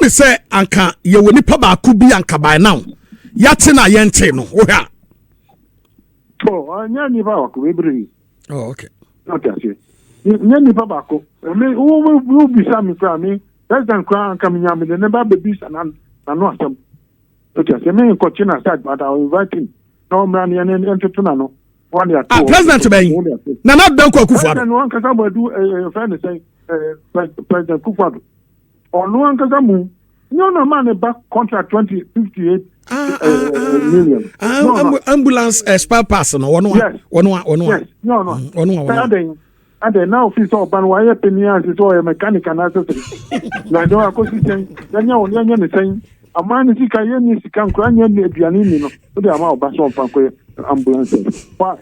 Wohu ne sɛ anka yɛwɔ nipa baako bi anka by now yɛate na yɛnte no, wohwɛ a? Oh, ɛnyɛ nipa baako, bebree. Oh, okay. Ɔte aseɛ, nyɛ nipa baako. Me wo wo bisa me koraa, me president koraa anka me nya me de ne ba bɛbisa n'ano asɛm. Ɔte aseɛ, me nkɔkye na side, but I will invite him na ɔmmra ne yɛn ntoto n'ano. Wɔn de ato. Ah, president bɛn? Nana Danko Akufo Addo? President no ankasa mo adu ɛɛ fɛn ne sɛn, President Akufo Addo, ɔno ankasa mu nyɛ ɔno ama ne ba contract 2058 million. Ah, ambulance spare parts no, wɔn a wɔn a wɔn a Yes, nyɛ ɔno a wɔn a wɔn a adan adan na ofi sɛ ɔba no wayɛ panyin ase sɛ ɔyɛ mechanic anaasɛ sɛ na ɛdɔn akɔsi sɛn, yɛnyɛ wɔn yɛnyɛ ne sɛn, aman ne sika, yɛnyɛ sika nkura nyɛ aduane ni no, o de ama ɔba sɛ ɔmfa nkɔyɛ ambulance. Why?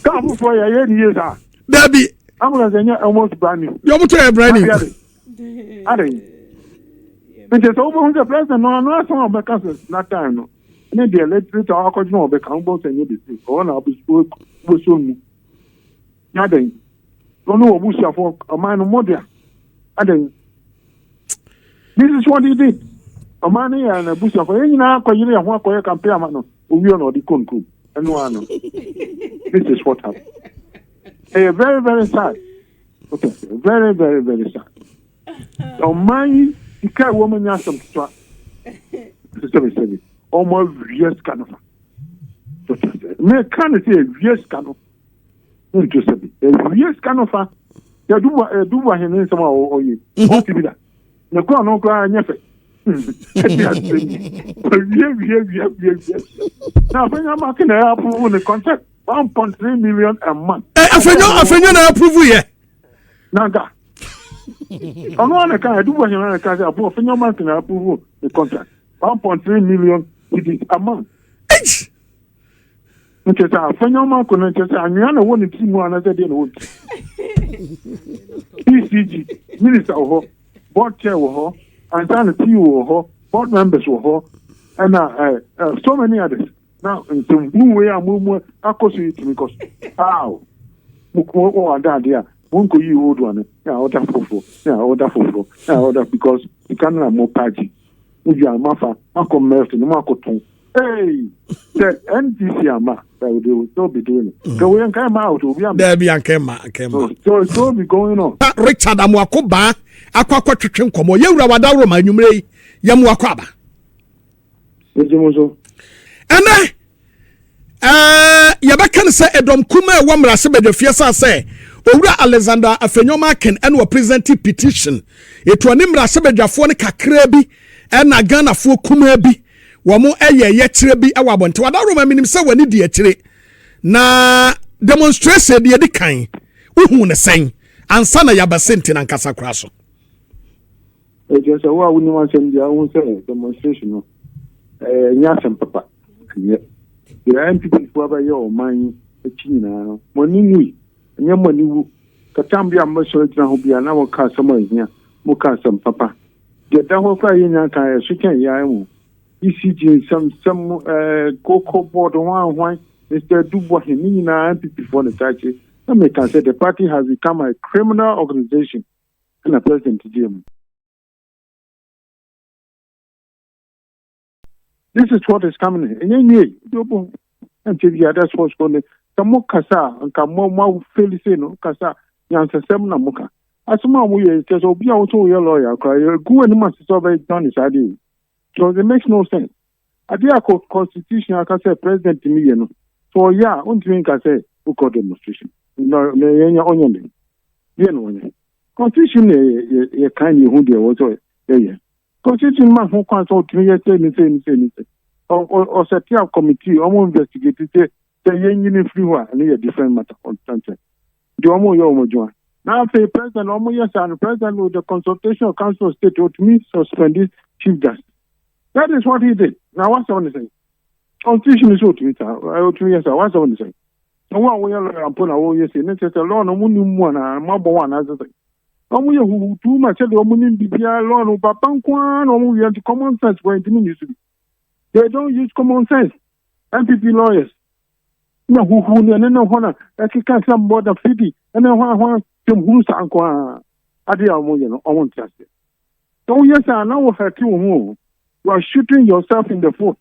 Kaa foforɔ yɛ yɛ ni yie saa? Dabi. Ambulance ɛnyɛ almost brand new? Deɛ ɔmo to yɛ brand new. Ade nti sɛ wobɛhu sɛ president no ano asɛm a ɔbɛka sɛ na time no ne deɛ later akɔgyina ɔbɛka, wobɛhu sɛ nyɛ de se ɔwɔ na wobɛsuo mu na adɛn ɔno wɔ busuafoɔ ɔman no mmɔdea adɛn. This is what he did. Ɔman no yɛ na busuafoɔ yɛn nyinaa akɔyere yɛn ho akɔyɛ campaign ama no, owie na ɔde kɔ nkurom ɛno ano. This is what happened. Ɛyɛ very, very sad. Okay, very, very, very sad. Ɔman yi sika a ɛwɔ mu nyɛ asɛm ketewa. Sɛbisɛbi, ɔmo awie sika no fa. Meka ne sɛ awie sika no nto sɛbi, awie sika no fa. Yɛdubu ahene nsɛm a ɔyɛ ɔte bi da ne kora no koraa nyɛ fɛ. Ɛdi asɛm awie wie wie wie wie na Afenyo Markin na approve ne contract 1.3 million a month. Ɛ Afenyo na approve yɛ? Nanka ɔno ana ka Adu Boahen ana ka sɛ apo Afenyo Markin na approve ne contract 1.3 million cedis a month. Nkyɛ sɛ Afenyo Markin no, nkyɛ sɛ anwea na ɛwɔ ne ti mu anaasɛ deɛ na ɛwɔ ne ti. ECG minister wɔ hɔ, board chair wɔ hɔ, ansa na CEO wɔ hɔ, board members wɔ hɔ, ɛna ɛ ɛ so many others. Na nsɛmhunu wei a mo mu akɔ so yi tumi kɔ so aw mo kɔ wɔ adaade a mo nkɔ yi old one na ɔda foforɔ na ɔda foforɔ na ɔda, because sika no na mo paagye mo dwa mo afa akɔ mɛɛso no mo akɔtɔn. Hey, sɛ NDC ama, they will still be doing it. Kɛ wei nka ɛma out obi ama. Dabi, anka ɛma, anka ɛma. So still be going on. Richard Amoako Baa akɔtwetwe nkɔmmɔ. Yɛwura wadaworo ma anwummerɛ yi yɛmo akɔ aba. Ɛgye mo so. Ɛnɛ yɛbɛka no sɛ ɛdɔm kuma a ɛwɔ mmarahyɛ badwafie sa sɛ Owura Alexander Afenyo Markin ɛne wɔ present petition ɛtu ɔne mmarahyɛ badwafoɔ no kakraa bi ɛna Ghanafoɔ kumaa bi wɔn ɛyɛ yɛkyerɛ bi ɛwɔ abɔnten. Wadaworo ma menim sɛ wɔne di akyire na demonstration deɛ di kan, wohu ne sɛn ansa na yɛaba sente no ankasa koraa so? Ɛkyerɛ sɛ wo a wonim asɛm deɛ, wohu sɛ demonstration no ɛnyɛ asɛm papa. Ɛnyɛ deɛ NPP foɔ abɛyɛ ɔman yi akyi nyinaa no, mo ani nwui, ɛnyɛ mo ani wu katam bi a mobɛsɔre gyina ho bia na moka asɛm a ɛhia, moka asɛm papa. Deɛ da hɔ koraa yɛnya ka ɛso kyɛn yɛa mu ECG nsɛmsɛm, Cocoa Board ho ahwan, Mr Adu Boahen ne nyinaa NPP foɔ ne saa akyi na meka sɛ the party has become a criminal organization, ɛna president gye mu. This is what is coming. Ɛnyɛ nwie de obo ɛnkyɛ bia, that's what's going on. Sɛ mo kasa a, nka mo afeli sei no kasa nyansasɛm na mo ka asɛm a moyɛ kyɛ sɛ obi a wosɛ woyɛ lawyer koraa yɛgu anim ase sɛ ɔbɛyɛ ne saa deɛ yi, because it makes no sense. Adeɛ a constitution aka sɛ president mi yɛ no, sɛ ɔyɛ a, wontumi nka sɛ wokɔ demonstration na yɛnyɛ ɔnyɛ ne deɛ na ɔnyɛ constitution na yɛ kan ne yɛhu deɛ ɛwɔ sɛ yɛyɛ. Constitution ma ho kwan sɛ ɔtumi yɛ sɛ ne sɛ ne sɛ ne sɛ ɔset up committee, ɔmo investigate sɛ yɛnyini firi hɔ a, ɛno yɛ different matter. Ɔnkyɛn deɛ ɔmo yɛ ɔmo adwuma na afei president ɔmo yɛ saa no, president with the consultation of Council of State ɔtumi suspend chief justice. That is what he did. Na wasɛm ne sɛn? Constitution sɛ ɔtumi saa, ɔtumi yɛ saa, wasɛm ne sɛn? Na wo a woyɛ lawyer mpo na woyɛ sei ne kyerɛ sɛ law no mo nim mu anaa mo abɔ ho anaasɛ sɛ ɔmo yɛ huhutu ma sɛdeɛ ɔmo nim biribiara law no papa nko ara na ɔmo wie, nti common sense wɔn ntumi nyi so bi. They don't use common sense. NPP lawyers na huhu ne ɛne ne hɔ na ɛkeka sɛ mbɔ da fidi ɛne hɔ ahoa twɛm hunu saa nko ara. Adeɛ a ɔmo yɛ no, ɔmo nte aseɛ. Sɛ woyɛ saa na wo hurt wo ho o. You are shooting yourself in the foot.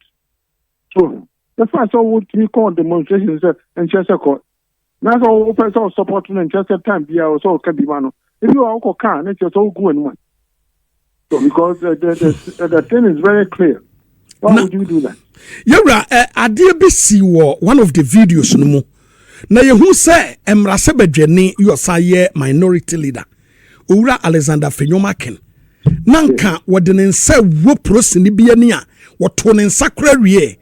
So the fact sɛ wotumi kɔ demonstration sɛ nkyerɛ sɛ kɔ na sɛ wopɛ sɛ wo support no, nkyerɛ sɛ time biara sɛ woka bi ma no. Ebi wɔ wokɔ kaa ne kyerɛ sɛ wogu w'anim a. So because the thing is very clear. Why would you do that? Yɛwura, adeɛ bi si wɔ one of the videos no mu na yɛhu sɛ mmarahyɛbadwani yɛ ɔsan yɛ minority leader, Owura Alexander Afenyo-Markin, na nka wɔde ne nsa wuo polisini bi ani a wɔto ne nsa kora wie.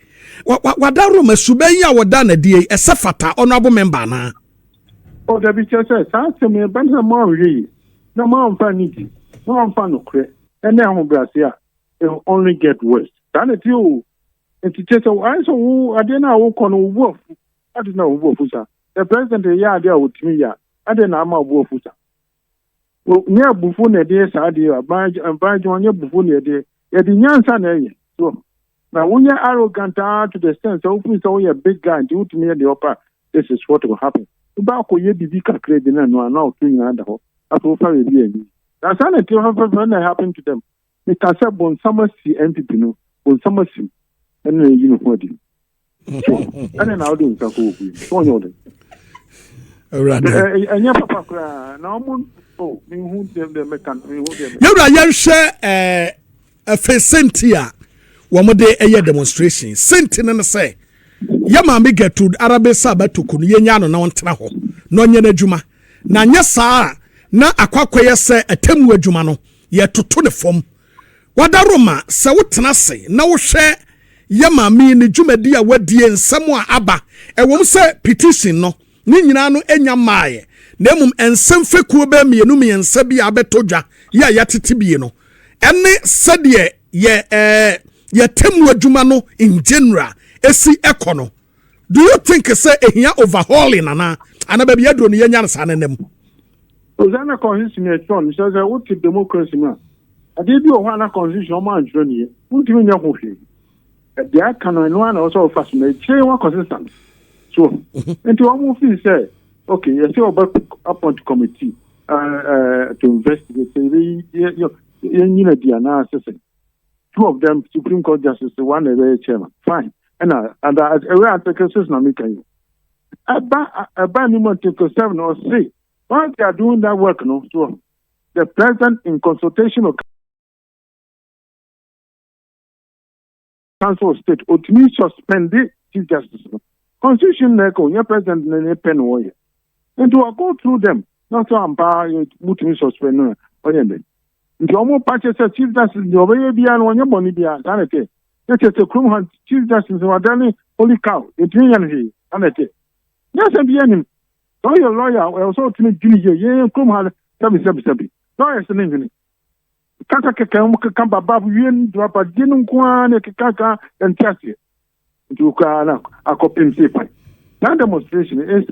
Wada roma suban yi a wɔda n'adi yi, ɛsɛ fata honourable member anaa? Ɔ dabi, kyerɛ sɛ saa asɛm yi ba sɛ mo anhwɛ yi na mo amfa ne di na mo amfa nokorɛ ɛne ahobrɛase a, it will only get worse. Saa na ti o. Nti kyerɛ sɛ ayɛ sɛ wo adeɛ no a wokɔ no, wo bu afu ade na wo bu afu sa. The president yɛ adeɛ a wotumi yɛ a, ade na ama wo bu afu sa. Nyɛ abufu na ɛde yɛ saa adeɛ. Aban aban adwuma nyɛ abufu na ɛde yɛde nyansa na ɛyɛ so. Na woyɛ arrogant ah to the extent sɛ wofiri sɛ woyɛ big guy nti wotumi yɛ deɛ ɔpa, this is what will happen. Woba akɔyɛ biribi kakra bi na no a na ɔto nyinaa da hɔ. Afei wofa baabi a ani na saa na ɛte fɛfɛɛfɛ na happen to them. Meka sɛ bonsam asi NPP no, bonsam asi ɛna na ɛyi ne ho adi so, ɛne na wode nsa kɔ wɔ so ɔnyɛ wo den. Awurade. Ɛnyɛ papa koraa na ɔmo o mehu deɛ mɛka no, mehu deɛ mɛka. Yɛwura, yɛnhwɛ afei sɛnti a wɔn de ɛyɛ demonstration. Sɛnti no ne sɛ yɛ maame Gertrude Araba Esaaba Torkornoo, yɛnya no na ɔntena hɔ na ɔnyɛ n'adwuma, na nyɛ saa a na akɔakɔyɛ sɛ ɛtɛmu adwuma no yɛtoto ne fam. Wada roma sɛ wotena ase na wohwɛ yɛ maame yi ne dwumadi a wadie, nsɛm a aba, ɛwɔm sɛ petition no ne nyinaa no nya mmaeɛ, na mmom nsɛm fekuo bɛɛ mmienu mmiɛnsa bi a abɛtɔ dwa yɛ a yɛatete bie no, ɛne sɛdeɛ yɛ yɛtɛmu adwuma no in general esi ɛkɔ no, do you think sɛ ehia overhauling ana baabi aduro no yɛnya no saa ne nam? Ozana constitution yɛ kyerɛ no sɛ wote democracy mu a, adeɛ bi wɔ hɔ a na constitution ɔmo antwerɛ ne yɛ wontumi nyɛ ho hwee. Deɛ aka no, ɛno ara na ɔsɛ ɔfa so na akyire wakɔsesa no so. Nti wɔn fii sɛ okay, yɛsɛ ɔbɛ appoint committee to investigate sɛ yɛbɛyi yɛnyina di anaasɛ sɛ two of them Supreme Court justice, one na ɛbɛyɛ chairman, fine. Ɛna ada ɛwɛ article 6 na meka yi ɛba anim, article 7 ɔse while they are doing that work no so, the president in consultation with Council of State otumi suspend chief justice no. Constitution na ɛka onye president na ne pɛ na wɔyɛ nti wɔ go through them na sɛ ampa mutumi suspend no, ɔyɛ dɛ. Nti wɔn pa kyerɛ sɛ chief justice deɛ ɔbɛyɛ biara no, wɔnyɛ bɔnne biara. Saa na ɛtɛ ne kyerɛ sɛ kurom ha chief justice wada ne holy cow, yɛtumi yɛ no hwee. Saa na ɛtɛ nyɛ sɛ bi anim sɛ ɔyɛ lawyer, ɛwɔ sɛ ɔtumi dwene yie. Yɛn kurom ha, sɛbi sɛbi sɛbi, lawyers ne nwene kasa kɛkɛ, wɔn keka baba wie babadie no nko ara na keka ka ɛnte aseɛ. Nti okura na akɔpem se fan that demonstration is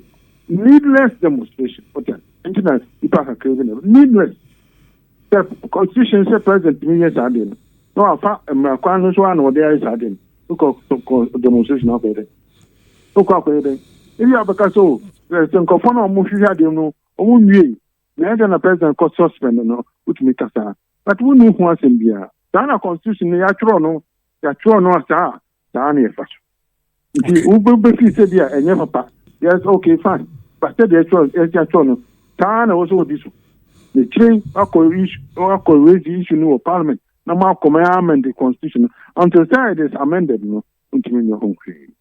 needless demonstration. Okay, nti na nipa kakra bi na needless sɛ constitution sɛ president mi yɛ saa de no na wafa mmara kwan no so a na wɔde ayɛ saa de no, wokɔ kɔ demonstration akɔyɛ dɛ, wokɔ akɔyɛ dɛ. Ebi abɛka so sɛ nkɔfoɔ na wɔn hwehwɛ adeɛ no, wɔn nwie na ɛdɛ na president kɔ suspend no, wotumi kasa, but wonni ho asɛm biara. Saa na constitution no yɛatwerɛ no, yɛatwerɛ no saa saa na yɛfa so. Nti wobɛfii sɛ bi a ɛnyɛ papa, yes, okay, fine, but sɛdeɛ ɛtwerɛ yɛatwerɛ no saa na ɛwɔ sɛ wɔdi so. Ne kyerɛ akɔ issue, akɔ raise issue no wɔ parliament na mo akɔ mɛ amend the constitution no. Until sɛ it is amended no, ntumi nyɛ ho hwee.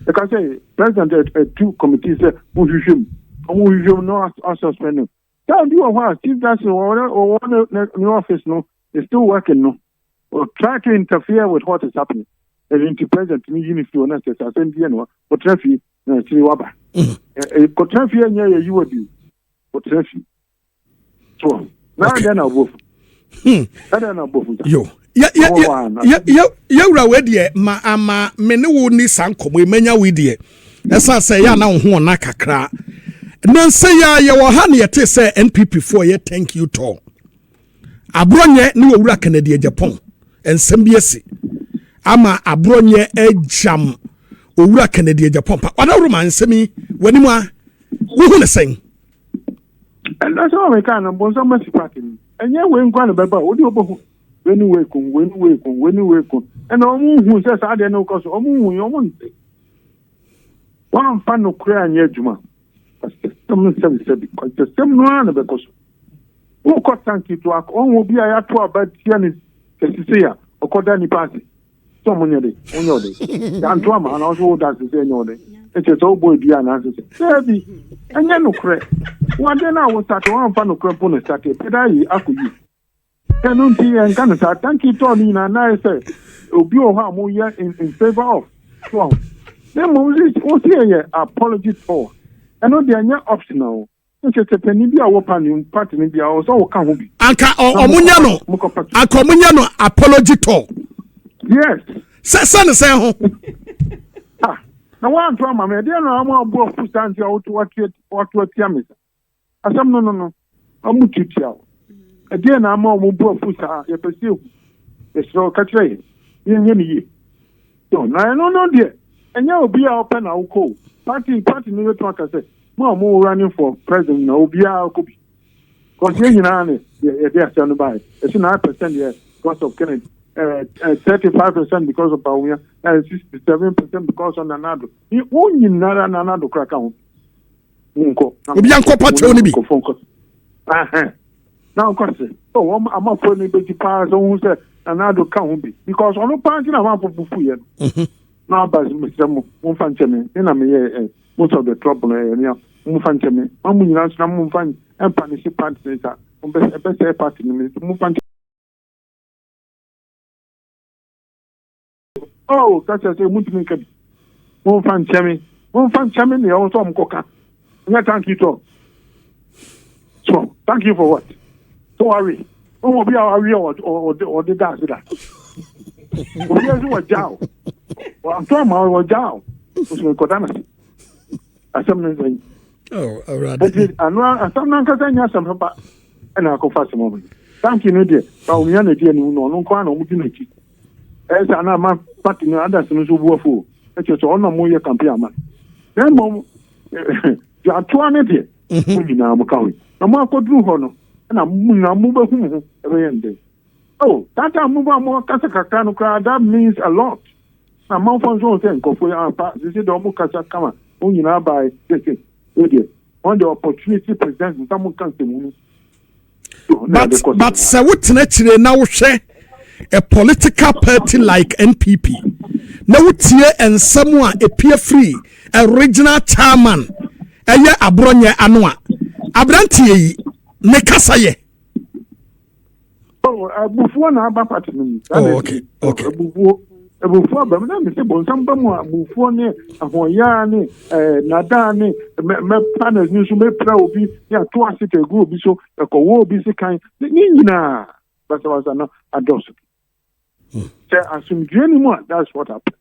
Ɛka sɛ president ɛtu committee sɛ mohwehwɛ mu, ɔmo hwehwɛ mu na asuspend no. Time bi wɔ hɔ a chief justice wɔwɔ ne office no is still working no or try to interfere with what is happening. Ɛno nti president ni yi ne fi hɔ na sɛ asɛm bi yɛ no, ɔtena fie na akyiri waba. Kɔtena fie nyɛ yɛ yiwa bi kɔtena fie so na adɛn na ɔbɔ fu, ɛdɛn na ɔbɔ fu? Yo, yɛwura, wei deɛ ma ama me ne wo ni saa nkɔmmɔ yi manya. Wei deɛ ɛsiane sɛ ɛyɛ ana wo ho ɔna kakra na nsɛ yɛ a yɛwɔ ha ne yɛte sɛ NPP foɔ yɛ thank you tour Aborɔnyɛ ne wɔwura Kennedy Agyapong. Nsɛm bi asi ama Aborɔnyɛ agyam owura Kennedy Agyapong pa. Wadaworo ma nsɛm yi w'anim a wohu ne sɛn? Ɛno sɛ wɔn kaa no bɔnsam asi party no. Ɛnyɛ wei nkwa na bɛba o, wode wobɛhu wei ne wei ko, wei ne wei ko, wei ne wei ko. Ɛna wɔn hu sɛ saa adeɛ no kɔ so, wɔn hu yi, wɔn nte. Wɔamfa nokorɛ anyɛ adwuma. Kwasɛsɛm no sɛbisɛbi, kwasɛsɛm no ara na bɛkɔ so. Wokɔ tanki to akɔ, wɔn obi a yɛato aba tia ne kɛse sei a, ɔkɔda nipa ase. Sɛ ɔmo nyɛ de, ɔnyɛ ɔde. Yɛanto ama ana ɔso woda ase sɛ ɛnyɛ ɔde. Ɛkyɛ sɛ wobɔ edua anaasɛ sɛ. Daabi, ɛnyɛ nokorɛ. Wo adeɛ no a wo sate, woamfa nokorɛ mpo na sate, ɛbɛda ayi akɔ yie. Ɛno nti yɛnka no saa. Tanki tɔɔ no nyinaa na ayɛ sɛ obi wɔ hɔ a moyɛ in, in favor of. So aho. Na mmom wo se yɛyɛ apology tour. Ɛno deɛ ɛnyɛ optional. Nkyɛ sɛ panin bi a ɔwɔ party party no bi a ɔwɔ sɛ ɔka ho bi. Anka ɔmo nyɛ no anka ɔmo nyɛ no apology tour. Yes. Sɛ sɛ ne sɛn ho. Ah, na wanto ama me ɛdeɛ na ɔmo abo afu saa nti a woto wato atia me sa. Asɛm no no no ɔmo tuatua wo. Ɛdeɛ na ama ɔmo bo afu saa yɛpɛ sɛ ehu. Yɛsrɛ wo ka kyerɛ yɛn. Yɛnyɛ no yie. So na ɛno no deɛ ɛnyɛ obi a ɔpɛ na wokɔ o. Party party no bɛtumi aka sɛ mo a mo running for president na obiara kɔ bi. Because yɛn nyinaa ne yɛde asɛm no baeɛ. Ɛsɛ 9% yɛ because of Kennedy, 35% because of Bawumia, 67% because of Nana Addo. Wɔn nyinara Nana Addo koraa ka ho. Monkɔ. Obi ankɔ pakyɛw no bi. Na ɔkɔ se, oh, wɔn amafoɔ no bɛgye paa sɛ wohu sɛ Nana Addo ka ho bi. Because ɔno paa nti na amanfoɔ bo fuiɛ no. Na aba sɛ mesrɛ mo, momfa nkyɛ me. Me na meyɛ eh, most of the trouble no ɛyɛ me a, momfa nkyɛ me. Ma mo nyinaa nso na momfa mpa ne hye party no sa. Ɛbɛsɛe party no, momfa nkyɛ. Oh, ka kyerɛ sɛ muntumi nka bi. Momfa nkyɛ me. Momfa nkyɛ me nea ɛwɔ sɛ ɔmo kɔka. Nyɛ thank you tɔ. So, thank you for what? So wawe. Wɔn obi a wawe a ɔde da ase da. Obi nso wɔgya o. Wɔntɔ ama wɔgya o. Nso nkɔda no ase. Asɛm no nsɛn. Oh, Awurade. Nti ano asɛm no ankasa nyɛ asɛm papa ɛna akɔfa asɛm ɔmo. Thank you no deɛ, ba onua na ɛdi anim no ɔno nko ara na ɔmo di n'akyi. Ɛyɛ saa na ama party no others no nso bu afu o. Ɛkyerɛ sɛ ɔno na moyɛ campaign ama no. Na mmom dwatoa no deɛ mo nyinaa mo ka ho. Na mo akɔduru hɔ no ɛna mo nyinaa mobɛhu mo ho ɛbɛyɛ nden. Oh, that time mo ba mo kasa kakra no koraa that means a lot. Na amanfoɔ nso hu sɛ nkurɔfoɔ yi ampa sisi deɛ wɔn kasa kama wɔn nyinaa bae sese wei deɛ wɔn deɛ opportunity presents nsa mo nka nsɛmhunu. But but sɛ wotena akyire na wohwɛ a political party like NPP na wotie nsɛm a epie firi a regional chairman ɛyɛ aborɔnyɛ ano a aberanteɛ yi ne kasa yɛ. Oh, abufuo na aba party no mu. Oh, okay, okay. Abufuo, abufuo aba mu na mese bonsam ba mu a abufuo ne ahoɔyaa ne eh, nadaa ne mɛ mɛ panels ni nso mɛpira obi ne ato ase ta egu obi so ɛkɔwɔ obi sekan ne ne nyinaa basabasa no adɔɔso. Sɛ asomdwoe ni mu a that's what happened.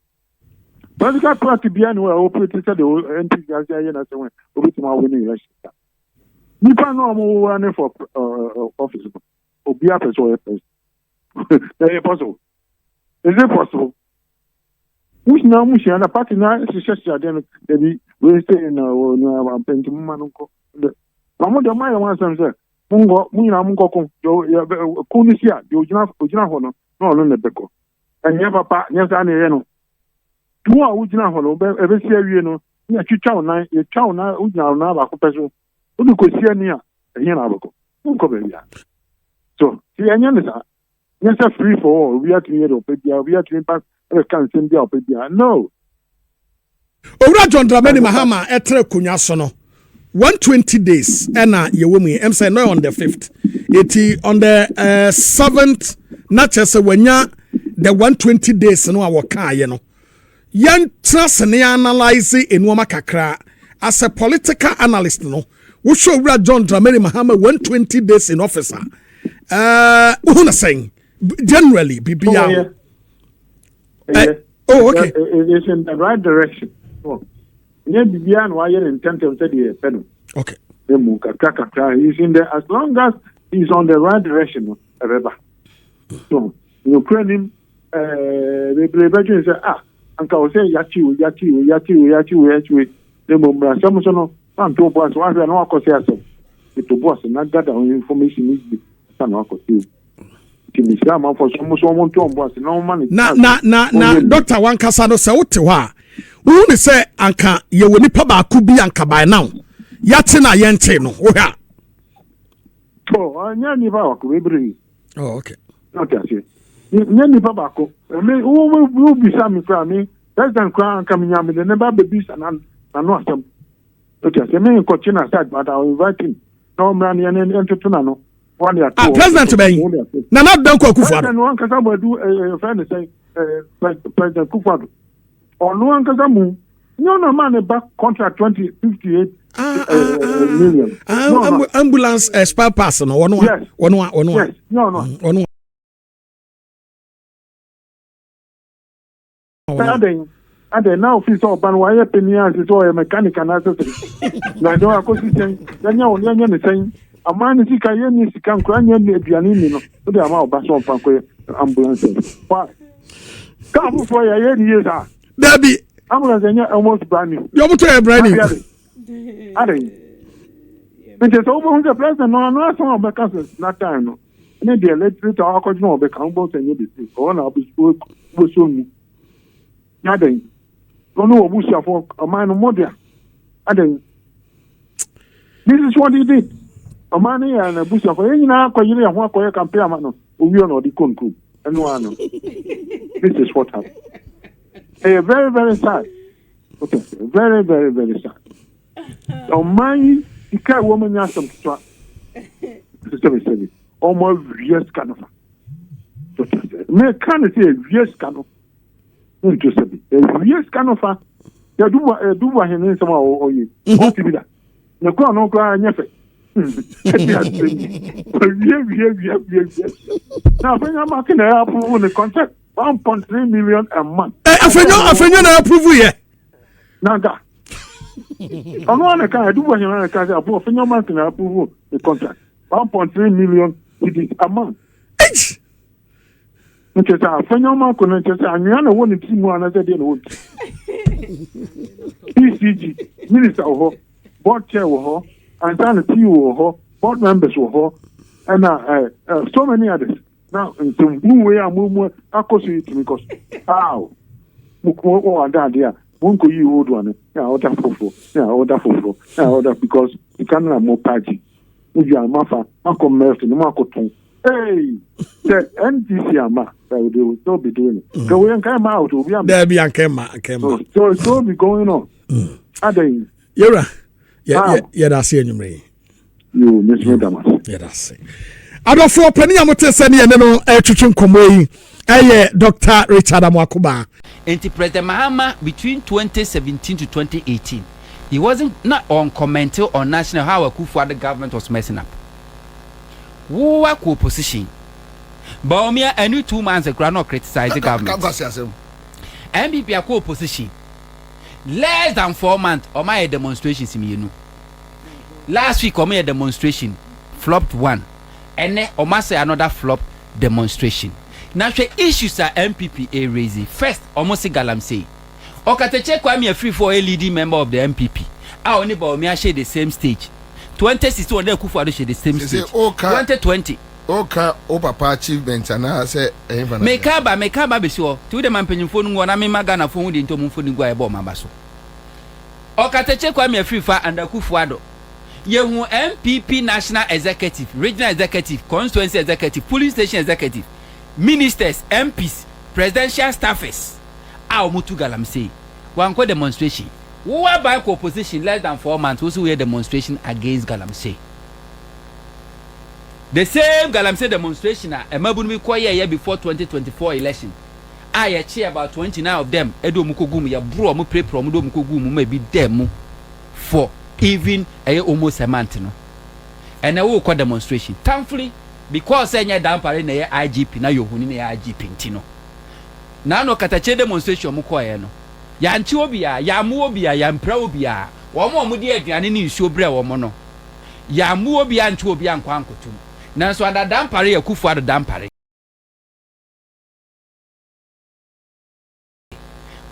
Political party biara ni hɔ a operate sɛ deɛ NPP ase ayɛ n'asɛm a obetumi awo ne election. Nipa no a wɔn running for office no obiara pɛ sɛ ɔyɛ president. Na ɛyɛ possible? Is it possible? Mo nyinaa mo hyia na party na hyehyɛ hyehyɛ adeɛ no dabi wei sɛ na wɔ na ampɛ nti mo ma no nkɔ. Na mo deɛ mo ayɛ wɔn asɛm sɛ mo nkɔ mo nyinaa mo nkɔ ko deɛ ko no si a deɛ ogyina ogyina hɔ no na ɔno na ɛbɛkɔ. Ɛnyɛ papa nyɛ saa na ɛyɛ no. Wo a wogyina hɔ no ɛbɛsi awie no na yɛtwitwa wo nan yɛtwa wo nan wogyina wo nan baako pɛ so wode kɔsi ani a ɛhe na wobɛkɔ wonkɔ baabi a so nti ɛnyɛ ne saa nyɛ sɛ free for all obi atumi yɛ deɛ ɔpɛ biara obi atumi ba ɛbɛka nsɛm bi a ɔpɛ biara no. Owura John Dramani Mahama ɛtena akonnwa so no 120 days ɛna yɛwɔ mu yi ɛm sɛ no on the 5th eti on the 7th na kyerɛ sɛ wanya the 120 days no a wɔkaeɛ no yɛntena ase ne analyse nneɛma kakra as a political analyst no wohwɛ Owura John Dramani Mahama 120 days in office a wohu no sɛn generally biribiara ho. Oh, okay. It's in the right direction. Oh. Nyɛ biribiara na wayɛ ne ntɛmtɛm sɛdeɛ yɛpɛ no. Okay. Emu kakra kakra he's in the as long as he's on the right direction no ɛbɛba. So nokura nim ɛɛ bebree bɛdwen sɛ ah anka wɔ sɛ yakye o yakye o yakye o yakye o yakye o na mmom mmarahyɛm so no wanto bo ase wahwɛ na wakɔ sɛ asɛm. To bo ase na gather information no yie ansa na wakɔ sɛ nti mesrɛ amanfoɔ sɛ ɔmo so ɔmo nto ɔmo bo ase na ɔmo ma no Na chance na na na ɔnyɛ ne doctor wankasa no sɛ wote hɔ a wohu ne sɛ anka yɛwɔ nipa baako bi anka by now yɛate na yɛnte no wohwɛ a. Oh, ɛnyɛ nipa baako bebree. Oh, okay. Ɔte aseɛ. Nyɛ nipa baako. Me wo wo wo bisa me koraa me president koraa anka me nya me de ne ba bebisa na n'ano asɛm. Ɔte aseɛ me nkɔkye na side but I will invite him. Na ɔmmra ne yɛn ntoto n'ano. Wɔn de ato Ah, hɔ. president bɛn? Wɔn de ato. Nana Addo Dankwa Akufo-Addo. President no ankasa bɔ adu ɛɛ fɛn ne sɛn ɛɛ President Akufo-Addo. Ɔno ankasa mu nyɛ ɔno ɔmaa ne ba contract 20 58 Ah, ah, ah, million. ah, No, no. Ambulance spare parts no wɔno a wɔno a wɔno a Yes, nyɛ ɔno a. Wɔno a wɔno a. Adɛn na ofi sɛ ɔba no wayɛ panyin ase sɛ ɔyɛ mechanic anaasɛ sɛ na ɛdɛ akɔsi sɛn yɛnyɛ wo yɛnyɛ ne sɛn aman ne sika yɛnni sika nkora nyɛ ne aduane ni no wode ama ɔba sɛ ɔmfa nkɔyɛ ambulance service why kaa foforɔ yɛ yɛ ne yie saa? Dabi. Ambulance ɛnyɛ almost brand new. Deɛ ɔmo tɔ yɛ brand new. Adɛn nti sɛ wobɛhu sɛ president no ɔno asɛm a ɔbɛka sɛ na time no ne deɛ later akɔgyina ɔbɛka wobɛhu sɛ nyɛ the same ɔhɔ na wobɛsuo mu na adɛn ɔno wɔ busuafoɔ ɔman no mmɔdea adɛn. This is what he did. Ɔman no yɛ n'abusuafoɔ yɛn nyinaa akɔyere yɛn ho akɔyɛ campaign ama no owie na ɔde kɔ nkurom ɛno ano. This is what happened. Ɛyɛ very very sad, okay, very very very sad. Ɔman yi sika a ɛwɔ mu nyɛ asɛm ketewa sɛbisɛbi ɔmo awie sika no fa meka ne sɛ awie sika no nto sɛbi awie sika no fa yɛdubu ahene nsɛm a ɔyɛ ɔte bi da ne kora no koraa nyɛ fɛ ɛdi asɛm awie wie wie wie wie na afei nya na ɛyɛ approve ne contract 1.3 million a month. Ɛ Afenyo na approve yɛ. Nanka ɔno ana ka Adu Boahen ana ka sɛ apo Afenyo Markin na approve ne contract 1.3 million cedis a month. Eish! Nkyɛ sɛ Afenyo Markin no nkyɛ sɛ anwea na ɛwɔ ne ti mu anaasɛ deɛ na ɛwɔ ne ti ECG minister wɔ hɔ, board chair wɔ hɔ ansa na CEO wɔ hɔ, board members wɔ hɔ ɛna ɛ ɛ so many others na nsɛmhunu wei a mo mu akɔ so yi tumi kɔ so aw mo ko wɔ adaade a mo nkɔ yi old one na ɔda foforɔ na ɔda foforɔ na ɔda because sika no na mo paagye mo dwa mo afa mo akɔ mɛlti no mo akɔtɔn. Hey, sɛ NDC ama they will still be doing it. Kò wei nka ɛma out obi ama. Dabi, anka ɛma anka So ɛma. so still be going on. Adan. Yɛwura yɛ Ah. yɛ yɛda ase anwummerɛ yi. Yo, mesome damas. Yɛda ase. Adɔfoɔ panin a mote sɛ ne yɛne no ɛretwetwe nkɔmmɔ yi ɛyɛ Dr Richard Amoakoba. Nti President Mahama between 2017 to 2018 he wasn't not on comment on national how Akufo-Addo government was messing up. Wo akɔ opposition, Bawumia ɛne 2 months kura na criticize the government. Kwasi asɛm. NPP akɔ opposition less than 4 months, ɔmo ayɛ demonstrations mmienu. Last week ɔmo yɛ demonstration, flopped one. Ɛnɛ ɔmo asɛ another flop demonstration. Na hwɛ issues a NPP a raise. First, ɔmo si galamsey. Ɔkatakyie Kwame Afrifa ɔyɛ leading member of the NPP a ɔne Bawumia ahyɛ the same stage. 2016 ɔne Akufo Addo hyɛ the same Sese, stage. 2020. Ɔka o papa achievement anaasɛ ɛyɛ fa na. Meka ba bɛsi hɔ nti wode ma mpanyimfoɔ no ngu hɔ na mema Ghanafoɔ ho deɛ nti ɔmomfo no gu a ɛbɔ ɔma ba so. Ɔkatakyie Kwame Afrifa and Akufo Addo, yɛhu NPP national executive, regional executive, constituency executive, polling station executive, ministers, MPs, presidential staffers a wɔn tu galamsey. Wankɔ demonstration. Wo aban kɔ opposition less than 4 months, wo si woyɛ demonstration against galamsey. The same galamsey demonstration a ɛmabunu bi kɔ yɛyɛ before 2024 election a yɛkye about 29 of them ɛde wɔn kɔ gu mu, yɛboro wɔn, pirepire wɔn de wɔn kɔ gu mu ma ebi dɛm mu for even ɛyɛ almost a month no. Ɛnɛ wokɔ demonstration. Thankfully, because ɛnyɛ Dampare na ɛyɛ IGP na Yohuni na ɛyɛ IGP nti no naano katakyie demonstration ɔmo kɔɔɛ no, yankye obiara, yammo obiara, yampira obiara. Wɔn a wɔn de aduane ne nsuo brɛ wɔn no, yammo obiara, nkye obiara nkɔ ankotum. Nanso ada Dampare yɛ Akufo Addo Dampare